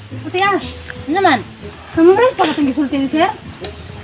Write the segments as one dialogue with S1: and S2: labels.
S1: Ate Ash,
S2: Ano naman?
S1: namamres pa katong gisulti ni sir?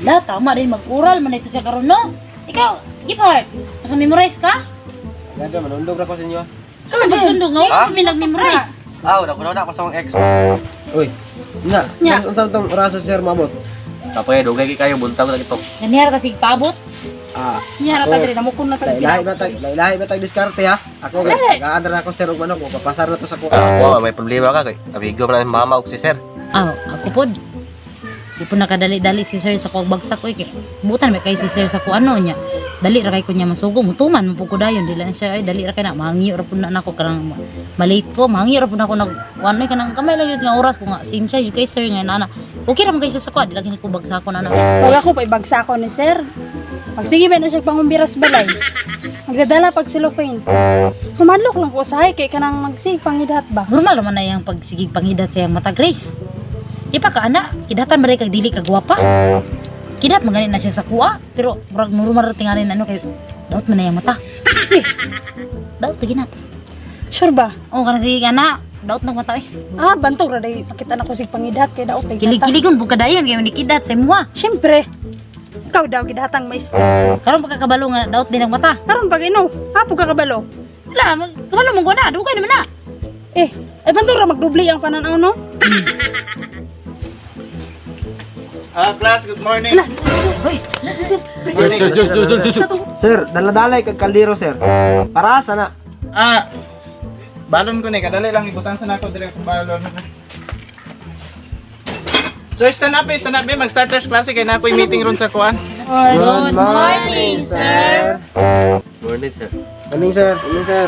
S2: La, tama rin mag-oral man ito siya karon, no? Ikaw, Giphart, naka-memorize ka?
S3: Ganda, manundog ra ko sa inyo.
S2: Saan man pagsundog nga?
S3: Ha?
S2: Kami nag-memorize.
S4: Ah, wala na ako sa akong ex.
S3: Uy, na.
S1: Nya.
S3: Unsa tong orasa, sir, maabot?
S4: Kapoy, dugay kay kayo buntag na ito.
S2: Ganihar kasi paabot.
S3: Ah,
S1: Niya ra ta diri namukon na tag
S3: lahi-lahi ba tag diskarte ha? Ako gay, gaan ra ako, sir, og manok, mapapasar na to sa kuha.
S4: Ako, may problema ka kay amigo man ang mama og si sir.
S2: Ah, ako pod. Di po nakadali-dali si sir sa kuwag bagsak ko eh. Kay butan may kay si sir sa kuano niya. Dali ra kay ko niya masugo, mutuman man pud ko dayon dili na siya ay dali ra kay na mangyo ra pud na nako karang malate ko, mangyo ra pud nako nag kuano eh, kanang kamay lang yun nga oras ko nga sinsya jud kay sir nga nana. Okay ra man kay siya sa kuha, di lang ko bagsakon ana.
S1: Wag ako pa ibagsako ni sir. Pag sige ba na siya pangumbiras balay. Magdadala pag cellophane. Humadlok lang ko usahay kay kanang magsig pangidat ba.
S2: Normal man na iyang pagsigig pangidat sa iyang mata, Grace. Di pa ka ana, kidatan ba kag dili ka gwapa? Kidat man gani na siya sa kuha, pero murag normal ra tingali na ano kay daot man na iyang mata. Daot lagi na.
S1: Sure ba?
S2: Oh, kana sige ana, daot nang mata eh.
S1: Ah, bantog ra day pakita na ko sig pangidat kay daot kay mata.
S2: Kilig-kiligon pud kadayon kay manikidat sa imuha.
S1: Syempre. Ikaw daw gidatang maestro.
S2: Karon pagkakabalo nga daot din ang mata.
S1: Karon pag ino, hapo ka kabalo.
S2: Wala, kabalo mo ko na, dugay naman na.
S1: Eh, ay bantog ra magdubli ang pananaw no?
S5: Ah, class, good morning.
S2: Hoy,
S1: Sir, sir,
S5: Morning.
S3: Sir, dala-dalay kag kaldero, sir. Para asa na?
S5: Ah, balon ko ni, kadali lang ibutan sa nako dire balon. So, stand up eh, mag-starters klase kay na ako'y meeting ron sa kuan.
S2: Good morning, sir.
S4: Morning, sir.
S3: Morning, sir. Morning, sir.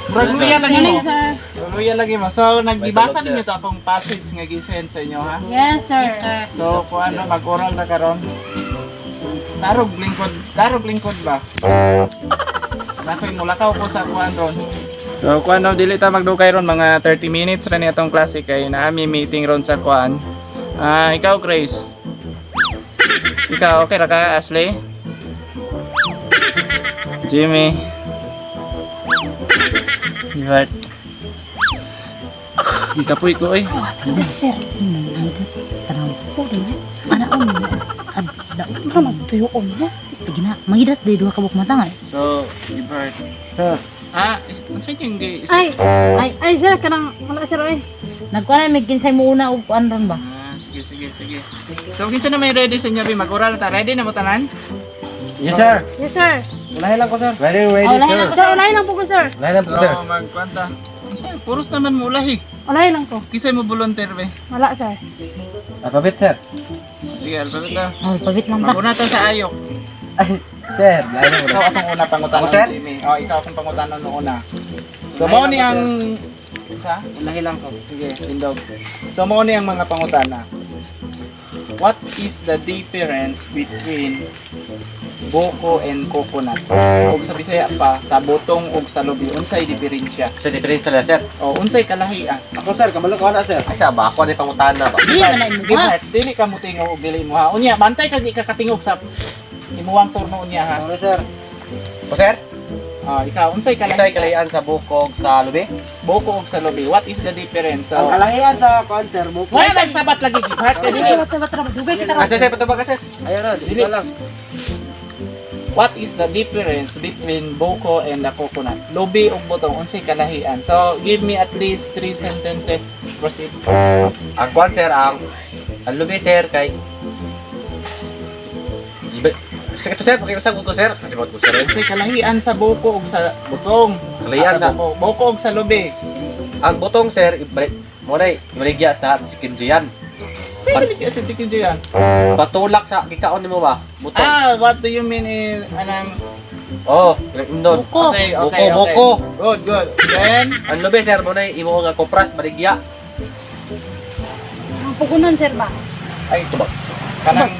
S5: Murag luya lagi mo.
S1: Morning, sir.
S5: Luya lagi mo. So, nagbibasa ninyo to akong passage nga gi-send sa inyo ha.
S1: Yes, sir.
S2: Yes, sir.
S5: So, kuan no, mag-oral na karon. Tarog lingkod ba? Nakoy mulakaw ko sa kuan ron. So, kuan no, dili ta magdukay ron mga 30 minutes ra ni atong klase kay naami meeting ron sa kuan. Ah, ikaw Grace. Ikaw okay ra ka, Ashley? Jimmy. Bert. Gikapoy ko eh.
S1: Sir,
S2: Tanaw. Ana on. Ad daot
S1: mura magtuyo ko na.
S2: Lagi na, mangidat di duha ka buok mata nga. eh.
S5: So, Bert.
S3: Sir.
S5: Ah, unsa yung
S1: Ay,
S2: Ay,
S1: ay sir kanang wala sir ay.
S2: nagkuan na mig kinsay mo una og kuan ron ba?
S5: Ah, sige, sige, sige. So, kinsa na may ready sa inyo, bi? Mag-oral ta. Ready na mo tanan?
S3: Yes, sir.
S1: Yes, sir.
S3: Ulahi lang ko, sir. Ready, ready,
S2: Oh, lahi lang ko,
S1: Sir, ulahin lang po ko, sir.
S3: Ulahi lang
S5: So,
S3: po, sir.
S5: magkwanta. Unsa, puros naman mo ulahi.
S1: Ulahin lang ko.
S5: Kinsa mo volunteer, be?
S1: Wala, sir.
S3: Alphabet, sir.
S5: Sige, alphabet ta.
S2: Oh, pabit lang ta.
S5: Mag-una ta sa ayok.
S3: Ay, sir, lahi lang
S5: Ikaw akong una pangutanon,
S4: Ako, sir?
S5: Jimmy. Oh, ikaw akong pangutanon noong una. So, mao ni ang sa?
S3: Ulahi lang ko.
S5: Sige, tindog. So, mao ni ang mga pangutana. What is the difference between buko and coconut? Ug sa Bisaya pa, sa butong ug sa lubi, unsay diferensya?
S4: Sa diferensya na, sir.
S5: O unsay kalahi ah?
S3: Ako, sir, kabalo ko na, sir.
S4: Ay sa ba ako ni pangutana ba.
S2: Dili man na imo
S5: Give
S2: ha.
S5: heart, dili ka mutingog ug dili mo ha. Unya, bantay kag ikakatingog sa imuwang turno unya ha.
S3: Sorry, sir.
S4: O sir,
S5: Ah, ikaw unsay
S4: unsay
S5: kalahi?
S4: kalahian sa bukog sa lubi?
S5: Buko ug sa lubi. What is the difference? So,
S3: Ang kalahian sa kuan, sir, buko.
S5: wala nagsabat lagi give heart kay
S1: Sir,
S5: dili.
S1: sabat sabat ra dugay kita
S4: Ah, sir, sir, patubag ka, sir.
S3: Ayun na, dito lang.
S5: What is the difference between buko and the coconut? Lubi ug butong unsay kalahian? So, give me at least three sentences. Proceed.
S4: Ang kuan sir, ang lubi sir kay Iba. Sige to sir, pakiusap ko sir. Kalimot ko sir.
S5: Unsay kalahian sa buko ug sa butong?
S4: Kalahian
S5: Ah,
S4: sa
S5: buko ug sa lubi.
S4: ang butong sir, ibalik mo na ibaligya sa chicken jian.
S5: Pwede ka sa chicken joy yan.
S4: Patulak sa gikaon nimo ba? Butong.
S5: Ah, what do you mean in anang
S4: Oh, indon.
S2: Buko.
S5: Okay,
S4: Buko,
S5: okay.
S4: buko.
S5: Good, good. Then,
S4: Ang lubi sir mo na imo nga kopras baligya.
S1: Ang pugunan, sir ba?
S5: Ay,
S4: Ito ba?
S5: Kanang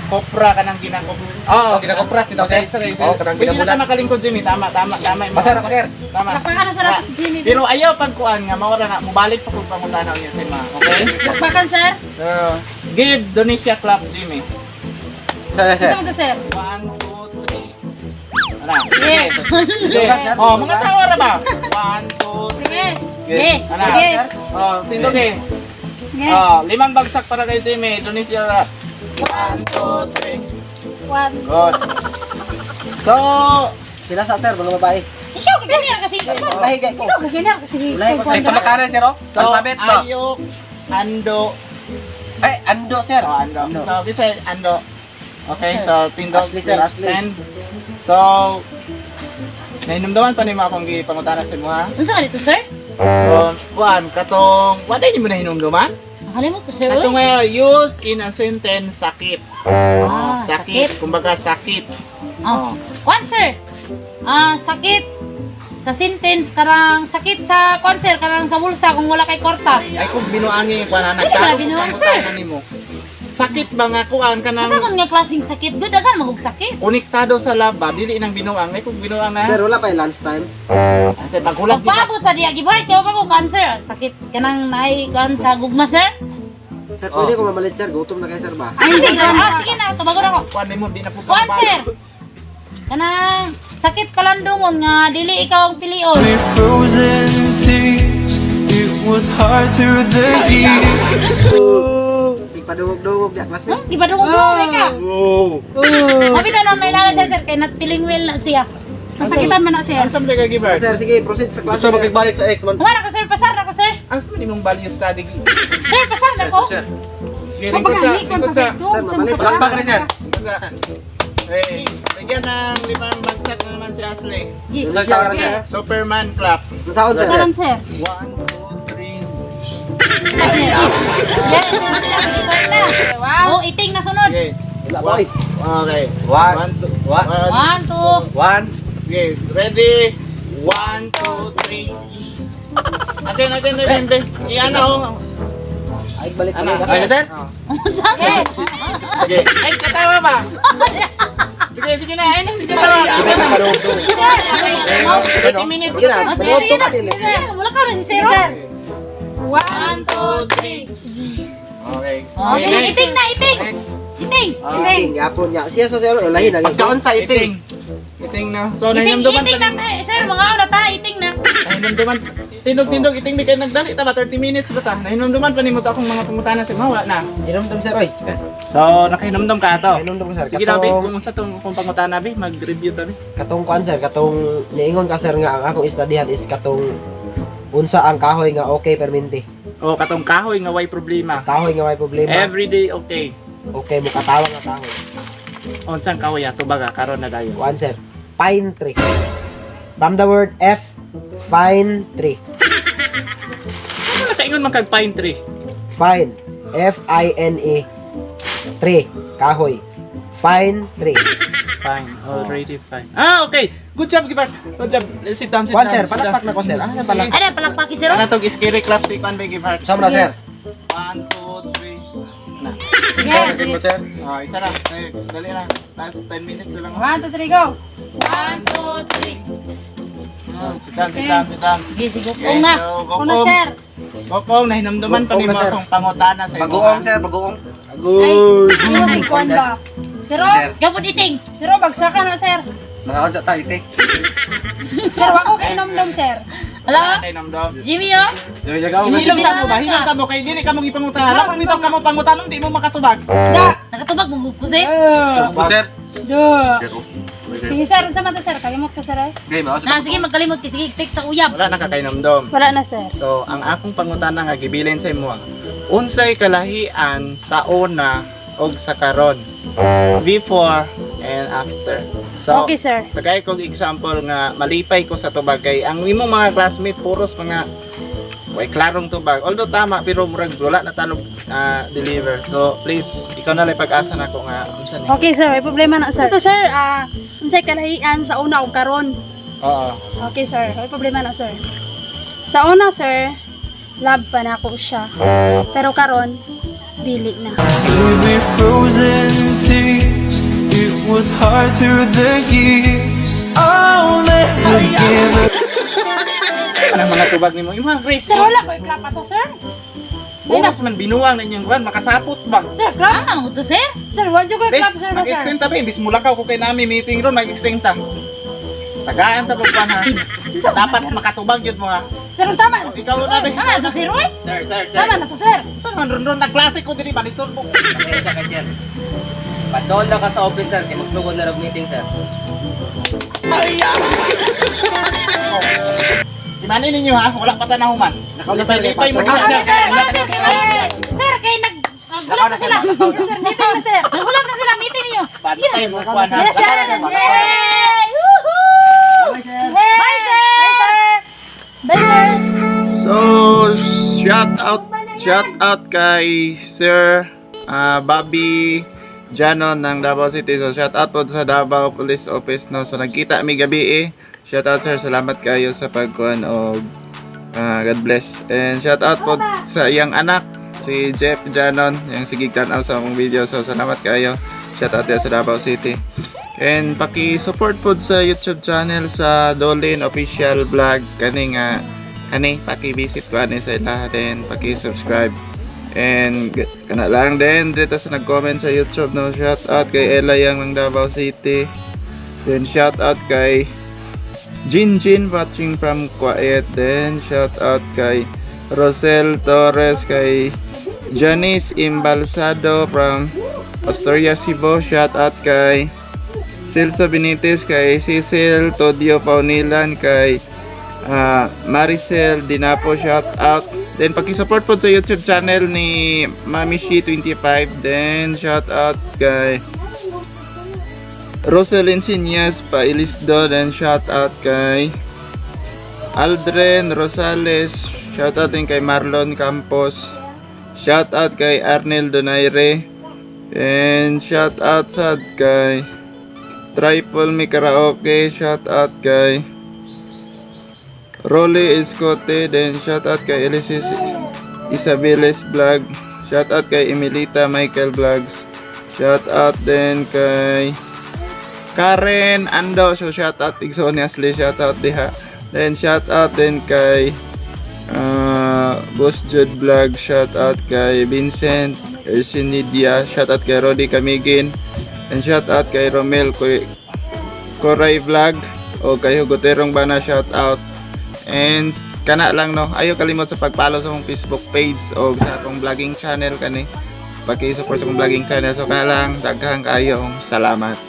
S5: kopra kanang ginakop.
S4: Oh, ginakopras dito
S5: Okay,
S4: sir.
S5: sorry,
S4: Oh,
S5: sir.
S4: kanang
S5: Pwede na
S4: ginabulan.
S5: ka makalingkod, Jimmy. Tama, tama, tama.
S4: Pasar ako sir.
S5: Tama.
S1: Lakpakan na sa nato si Jimmy.
S5: Pero ayaw pagkuan nga mawala na mobalik pa kung pangutanaw niya sa ima. Okay?
S1: Lakpakan, sir.
S5: So, give Donesia clap, Jimmy.
S4: Sir, sir.
S1: Unsa man to, sir?
S5: 1, 2, 3. Ana. Okay.
S3: Sige.
S5: Okay. Oh, mga tawa ra ba? 1, 2, 3.
S1: Sige.
S2: Ge.
S5: Ana.
S1: Sige.
S5: Oh, tindog eh.
S1: Yeah.
S5: Ah, limang bagsak para kay Jimmy. Indonesia rap. 1, 2, 3.
S1: One.
S5: Good. So,
S3: Sila sa sir, mga babae.
S2: Ikaw kaganyan kasi.
S3: Lahi kay ko.
S1: Ikaw kaganyan kasi.
S3: Wala ko,
S4: Ay, palakaran, sir, oh.
S5: so
S4: Alphabet ba?
S5: Ayok, Ando,
S4: Ay, ando, sir.
S5: oh, Ando. So, kita Ando. Okay, so tindog
S3: Ashley, sir, Ashley.
S5: stand. So, nahinumduman pa nimo akong gipangutana sa imo ha.
S2: Unsa ka dito, sir?
S5: Kuan katong wa day nimo nahinumduman?
S2: Nakalimot ko, sir.
S5: Katong
S2: Oy.
S5: use in a sentence sakit.
S2: Ah,
S5: sakit. Kumbaga sakit.
S2: Oh. Kwan, sir. Ah, sakit. Sa sentence karang sakit sa kwan, sir, karang sa bulsa kung wala kay kwarta.
S5: Ay kung binuangi yung kuan anak
S2: Ano ba binuang, sir?
S5: nimo. Sakit ba nga kuan kanang
S2: Unsa man nga klaseng sakit? Gud daghan magug sakit.
S5: konektado sa laba dili nang binuang ay kung binuang ha.
S3: Sir, wala pa yung lunch time.
S5: Sa paghulag di ba?
S2: Pagpaabot sa diya gibay kay pa ko cancer. Sakit kanang naay kan sa gugma, sir.
S3: Sir, pwede ko mamalit sir. Gutom na kayo sir ba?
S2: Ay, sige, ah, sige na, tubagon ako.
S5: Kuan nimo di na pud
S2: Kwan, sir. Kanang sakit palandungon nga dili ikaw ang pilion.
S6: Frozen tears, it was hard through the years.
S3: Ipadungog-dungog di classmate.
S2: Gipadungog oh. Ka.
S1: Oh.
S2: Mabita nang nailala siya, sir, kay not feeling well na siya.
S1: Masakitan man na sir.
S5: Ang sa ka giver?
S3: Sir, sige, proceed sa klase.
S4: Gusto
S3: Sir.
S4: makigbalik sa ex, man.
S2: Humana ko, sir, pasar na ko, sir.
S5: Ang sa imong value study.
S2: Sir, pasar na ko.
S4: Sir,
S5: Okay, lingkod sa lingkod sa
S3: Sir, mamalit.
S4: palakpak rin, sir.
S5: lingkod sa. Hey, bigyan ng limang bagsak na naman si Ashley.
S4: Sir, tawag na, sir.
S5: Superman clap.
S3: Nasaon sir?
S1: Saran sir.
S5: 1, 2, 3.
S2: Yes, oh, iting na sunod.
S5: Okay.
S3: Wala pa oy.
S5: Okay.
S4: One.
S5: One, two,
S4: One.
S5: one.
S2: One, two.
S4: One.
S5: Okay, ready? 1, 2, 3. Again, again, again, again. Iyan na, oh.
S3: Ay, balik
S5: Ana.
S3: ulit ka,
S4: Ay,
S3: sir.
S4: sir.
S2: Sakit.
S5: Sige. Ay, katawa ba? Sige, sige na. Ay, na, sige, tawa. Sige na. 30 minutes.
S3: Sige na,
S2: Oh, sige,
S3: manood
S2: sige
S3: to
S2: na.
S3: ka din eh.
S2: Wala ka rin si sir.
S1: Sir.
S2: One, two, three.
S5: Okay.
S2: Okay,
S5: next.
S2: iting na, iting.
S5: Next.
S2: Iting.
S5: Ah,
S3: Iting, yapon niya. Siya sa sir, lahi na.
S4: Pagkaon sa iting.
S5: Iting na. So,
S2: Iting,
S5: nahinumduman
S2: iting
S5: pa
S2: na, eh, sir. Mga una ta, iting na.
S5: Nahinumduman. Tindog, tindog, iting di kayo nagdali. Tama, 30 minutes ba ta? Nahinumduman pa nimo to akong mga pangutana sa mga. Wala na.
S3: Inomdom sir oy.
S5: So, nakahinumdum ka ato.
S3: Inomdom sir.
S5: Sige na, be.
S3: Katong
S5: Kung unsa tong akong pangutana, be, mag-review ta, be.
S3: katong kuan sir, katong niingon ka sir nga ang akong istudyhan is katong unsa ang kahoy nga okay perminti.
S5: O, katong kahoy nga way problema.
S3: Kahoy nga may problema.
S5: Every day, okay.
S3: Okay, mukatawa nga kahoy.
S5: Unsang kahoy ato baga karon na dayon.
S3: One sir, pine tree. From the word F, pine tree.
S5: Ano nakaingon man kag pine tree?
S3: Pine. F I N E tree, kahoy. Pine tree.
S5: Fine, already fine. Ah, okay. Good job, Gibar. Good job. Sit down, sit
S3: One
S5: down.
S3: sir,
S5: sit
S3: palakpak
S5: down.
S3: na ko sir. Ah, palakpak.
S2: Ano, palakpaki, sir.
S5: Ano tong scary clap si Kwan ba, Gibar?
S4: Sama na, sir.
S5: 1, 2, 3. Na.
S2: Yes,
S4: Sir, mo, sir.
S5: Ah, isa na. Eh, dali na. Last 10 minutes na lang.
S1: 1, 2, 3, go.
S2: One, two, three.
S5: Ah, sit down, sit down, sit down.
S2: Sige, sige.
S5: Okay,
S2: Kung na.
S5: so,
S1: Una
S5: gokong.
S1: sir.
S5: Gokong, nahinumduman pa
S3: Gokong
S5: nimo
S3: na, sir.
S5: akong pangutana sa imo.
S4: Bagoong, sir. Bagoong.
S1: Ay, ano si Kwan ba? Pero,
S4: Sir.
S2: Gapod iting.
S1: pero bagsakan na sir.
S4: Nakaon sa tayo, iting.
S1: Pero ako kay nomdom sir.
S2: Ala,
S5: Okay, namdom.
S2: Jimmy, oh.
S5: Hilom sa mo ba? Hilom sa mo kay dili ka mong ipangutana. Alam kung bitaw ka mo pangutanong di mo makatubag.
S1: Da.
S2: Nakatubag mo ko, sir.
S4: Sir.
S1: Do. Sige sir, unsa man to sir? Kalimot ko sir ay.
S4: Okay,
S2: Na, sige, magkalimot ka. Sige, take sa uyab.
S5: Wala na ka kay namdom.
S1: Wala na sir.
S5: So, ang akong pangutana nga gibilin sa imo, unsay kalahian sa una og sa karon? Before and after. So,
S1: Okay sir.
S5: tagay kog example nga malipay ko sa tubag kay ang imong mga classmate puros mga way klarong tubag. Although tama pero murag wala na talog deliver. So, please ikaw na lang pag-asa nako nga unsa ni.
S1: Okay sir, may problema na sir. Ito sir, unsay kalahian sa una ug karon?
S5: Oo.
S1: Okay sir, may problema na sir. Sa una sir, love pa na ako siya. Pero karon, dili na.
S6: We frozen tears, it was hard through the years. I'll never give up.
S5: Anong mga tubag nimo? Imong Grace.
S1: Sir, wala ko i-clap ato sir.
S5: Puros man binuang na inyong kuan makasapot ba?
S1: Sir, clap.
S2: Ah, mo to, sir.
S1: Sir, wala ko
S5: Eh,
S1: i-clap sir ba sir?
S5: mag-extend ta ba? Imbis mulakaw ko kay nami meeting ron, mag-extend ta. Tagaan ta pag ha. Dapat makatubag yun mo ha.
S1: Sir, tama na to.
S5: Ikaw na ba?
S2: Tama na to, sir, oy.
S4: Sir, sir, sir.
S1: Tama na to, sir.
S5: Saan man ron ron nagklase ko diri manisod mo.
S4: Pasensya kay sir. Patuon lang ka sa office, sir, kay magsugod na rog meeting, sir.
S5: Imani ninyo ha, wala pa ta nahuman. Lipay-lipay mo
S1: Sir,
S5: diha.
S1: sir, sir, sir, sir, kay naghulam na sila. Sir, meeting na, sir.
S2: Naghulam na sila meeting niyo.
S5: Bantay mo kuan ha.
S1: Yes, sir. Yay! Woohoo!
S3: Bye, sir.
S1: Bye, sir. Bye, sir. Bye, sir.
S5: So, shout out kay Sir Bobby Janon ng Davao City. So, shout out po sa Davao Police Office, no. So, nagkita mi gabi eh. Shout out, sir, salamat kayo sa pagkuan og God bless. And shout out po sa iyang anak si Jeff Janon, yung sige tan-aw sa akong video. So, salamat kayo. Shout out diya sa Davao City. And paki-support po sa YouTube channel sa Dolin Official Vlog kani nga kani paki-visit ko ani sa ila, then paki-subscribe. And kana lang din dito sa nag-comment sa YouTube, no. Shout out kay Ella Yang ng Davao City. Then shout out kay Jin Jin watching from Kuwait. Then shout out kay Rosel Torres, kay Janice Imbalsado from Astoria, Cebu. Shout out kay Celso Benitez, kay Cecil Todio Paunilan, kay Maricel Dinapo, shout out. Then paki-support po sa YouTube channel ni Mami Shi 25. Then shout out kay Roselyn Sinyas Pailisdo. Then shout out kay Aldrin Rosales. Shout out din kay Marlon Campos. Shout out kay Arnel Donaire. And shout out sad kay Trifle Mi Karaoke. Shout out kay Rolly Escote. Then shout out kay Elisis Isabeles Vlog. Shout out kay Emilita Michael Vlogs. Shout out din kay Karen Ando. So shout out igsoon ni Ashley. Shout out diha. Then shout out din kay Boss Jude Vlog. Shout out kay Vincent Ercinidia. Shout out kay Rodi Kamigin. And shout out kay Romel Koray Vlog o kay Hugoterong Bana, shout out. And kana lang, no. Ayo kalimot sa pag-follow sa akong Facebook page o sa akong vlogging channel kani. Paki-support sa akong vlogging channel. So kana lang, daghang kayong salamat.